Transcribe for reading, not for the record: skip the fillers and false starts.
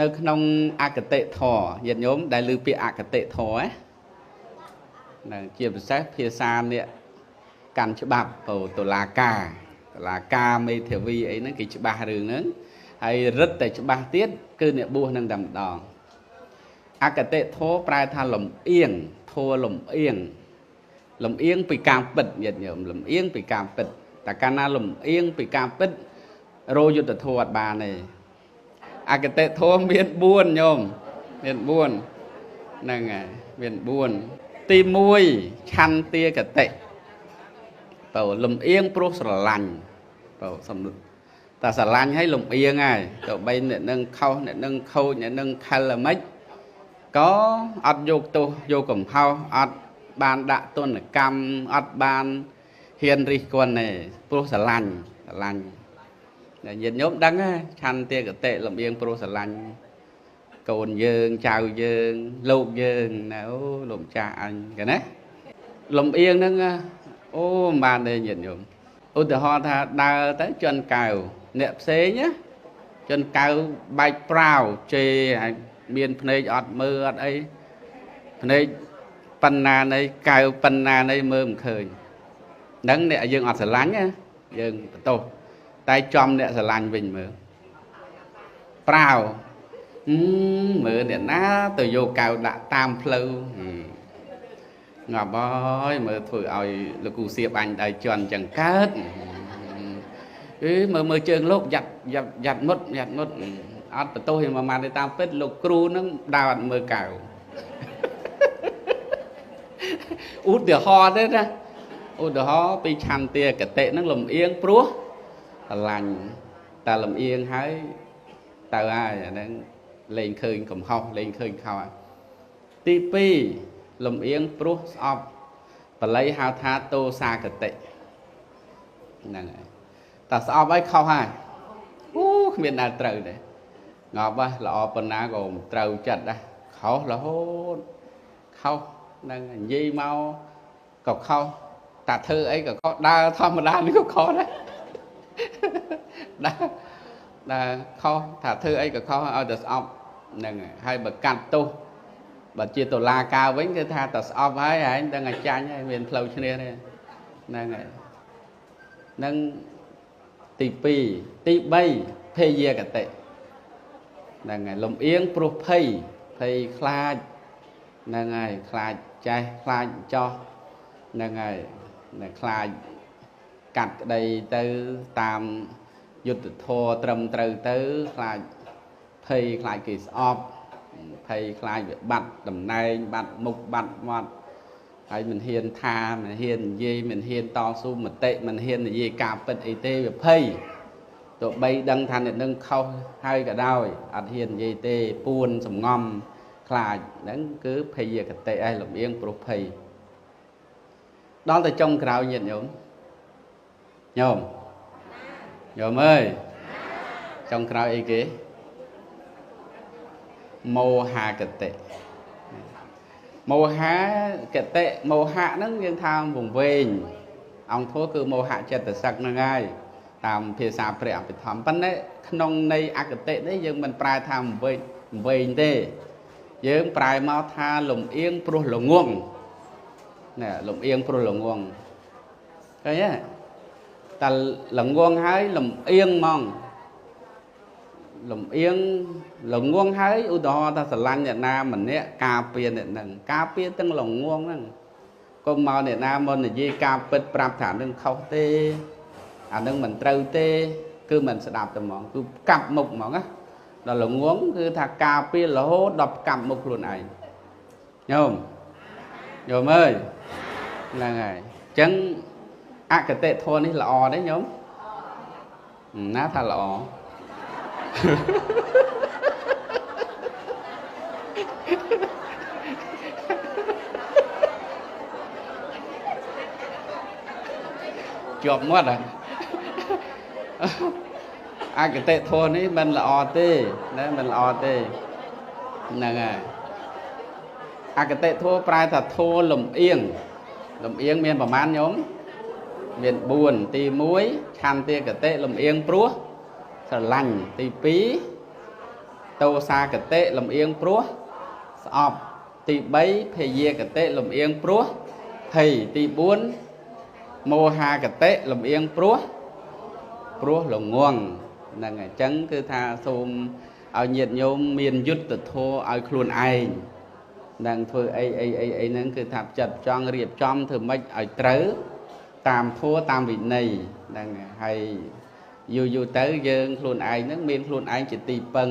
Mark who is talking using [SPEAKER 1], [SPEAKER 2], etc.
[SPEAKER 1] នៅក្នុងអគតិធម៌ញាតិញោមដែលឮពាក្យអគតិធម៌ហ្នឹងជាពិសេសភាសាអ្នកកាន់ច្បាប់តុលាការមេធាវីអីហ្នឹងគេច្បាស់រឿងហ្នឹងហើយរឹតតែច្បាស់ទៀតគឺអ្នកបួសនឹងតែម្ដងអគតិធម៌ប្រែថាលំអៀងធម៌លំអៀងលំអៀងពីការពិតញាតិញោមលំអៀងពីការពិតតែកាលណាលំអៀងពីការពិតរោយុទ្ធធម៌អត់បានទេអគតិធម៌មាន4ញោមមាន4ហ្នឹងហើយមាន4ទី1ឆន្ទាគតិបើលំអៀងព្រោះស្រឡាញ់បើសំតែស្រឡាញ់ហើយលំអៀងហើយទៅបីអ្នកនឹងខុសអ្នកនឹងខូចអ្នកនឹងខិលអ្ហ្មិចក៏អត់យកទោសយកកំហុសអត់បានដាក់ទណ្ឌកម្មអត់បានហ៊ានរិះគន់ទេព្រោះស្រឡាញ់ស្រឡាញ់តែញាតិញោមដឹងឆន្ទាគតិលំអៀងព្រោះស្រឡាញ់កូនយើងចៅយើងលោកយើងណាអូលោកម្ចាស់អញកណាលំអៀងហ្នឹងអូមិនបានទេញាតិញោមឧទាហរណ៍ថាដើរទៅជន់កៅអ្នកផ្សេងណាជន់កៅបែកប្រាវជេរមានភ្នែកអត់មើលអត់អីភ្នែកប៉ុណ្ណានៃកៅប៉ុណ្ណានៃមើលមិនឃើញហ្នឹងអ្នកយើងអត់ស្រឡាញ់ណាយើងបន្ទោសតែចំអ្នកស្រឡាញ់វិញមើលប្រាវមើលអ្នកណាទៅយកកៅដាក់តាមផ្លូវងាប់ហើយមើលធ្វើឲ្យលោកគ្រូសៀបអញដៃជន់ចឹងកើតអឺមើលមើលជើងលោកយ៉ាត់យ៉ាត់យ៉ាត់មុតយ៉ាត់មុតអត់បន្ទោសយ៉ាងម៉ានទេតាមពិតលោកគ្រូនឹងដើរអត់មើលកៅឧទាហរណ៍ទេណាឧទាហរណ៍ពីឆន្ទាគតិនឹងលំអៀងព្រោះស្រឡាញ់តែលំអៀងហើយទៅហើយអាហ្នឹងលែងឃើញកំហុសលែងឃើញខុសទី2លំអៀងព្រោះស្អប់បាលីហៅថាទោសាគតិហ្នឹងហើយតែស្អប់ហើយខុសហើយអូគ្មានដែលត្រូវទេងាប់ហ៎ល្អប៉ុណ្ណាក៏មិនត្រូវចិត្តដែរខុសរហូតខុសហ្នឹងនិយាយមកក៏ខុសតែធ្វើអីក៏ខុសដើរធម្មតានេះក៏ខុសដែរដើរខុសថាធ្វើអីក៏ខុសឲ្យតែស្អប់ហ្នឹងហើយបើកាត់ទោសបើជាតុលាការវិញគឺថាតែស្អប់ហើយឯងដឹងតែចាញ់ហើយមានផ្លូវឈ្នះទេហ្នឹងហើយនឹងទី2ទី3ភេយាគតិហ្នឹងហើយលំអៀងព្រោះភ័យភ័យខ្លាចហ្នឹងហើយខ្លាចចេះខ្លាចចោះហ្នឹងហើយខ្លាចកាត់ក្តីទៅតាមយុទ្ធធម៌ត្រឹមត្រូវទៅខ្លាចភ័យខ្លាចគេស្អប់ភ័យខ្លាចវាបាត់តំណែងបាត់មុខបាត់មាត់ហើយមិនហ៊ានថាមិនហ៊ាននិយាយមិនហ៊ានតស៊ូមតិមិនហ៊ាននិយាយការពិតអីទេវាភ័យទោះបីដឹងថាអ្នកនឹងខុសហើយក៏ដោយអត់ហ៊ាននិយាយទេពួនសំងំខ្លាចហ្នឹងគឺភយគតិឯងលំអៀងព្រោះភ័យដល់ទៅចុងក្រោយញាតិញោមញោមញោមអើយចុងក្រោយអីគេមោហាគតិមោហាគតិមោហៈហ្នឹងយើងថាវង្វេងអង្គធម៌គឺមោហៈចិត្តសឹកហ្នឹងហើយតាមភាសាព្រះអភិធម្មប៉ុន្តែក្នុងន័យអគតិនេះយើងមិនប្រែថាវង្វេងទេយើងប្រែមកថាលំអៀងព្រោះល្ងងណែលំអៀងព្រោះល្ងងឃើញទេតែល្ងងហើយលំអៀងហ្មងលំអៀងល្ងងហើយឧទាហរណ៍ថាស្រឡាញ់អ្នកណាម្នាក់ការពារអ្នកហ្នឹងការពារទាំងល្ងងហ្នឹងកុំមកអ្នកណាមកនិយាយការពិតប្រាប់ថានឹងខុសទេអានឹងមិនត្រូវទេគឺមិនស្ដាប់តែហ្មងគឺកាប់មុខហ្មងណាដល់ល្ងងគឺថាការពាររហូតដល់កាប់មុខខ្លួនឯងញោមញោមអើយហ្នឹងហើយអញ្ចឹងអគតិធម៌នេះល្អទេញោមណាថាល្អជាប់មាត់ហ៎អគតិធម៌នេះមិនល្អទេណាមិនល្អទេហ្នឹងហើយអគតិធម៌ប្រែថាធម៌លំអៀងលំអៀងមានប្រមាណញោមមាន4ទី1ឆន្ទាគតិលំអៀងព្រោះស្រឡាញ់ទី2 តោសាគតិលំអៀងព្រោះស្អប់ទី3ភយាគតិលំអៀងព្រោះភ័យទី4មោហាគតិលំអៀងព្រោះល្ងងហ្នឹងអញ្ចឹងគឺថាសូមឲ្យញាតិញោមមានយុត្តិធម៌ឲ្យខ្លួនឯងនឹងធ្វើអីអីអីអីហ្នឹងគឺថាចិត្តចង់រៀបចំធ្វើម៉េចឲ្យត្រូវតាមធម៌តាមវិន័យហ្នឹងហើយយូរយូរទៅយើងខ្លួនឯងហ្នឹងមានខ្លួនឯងជាទីពឹង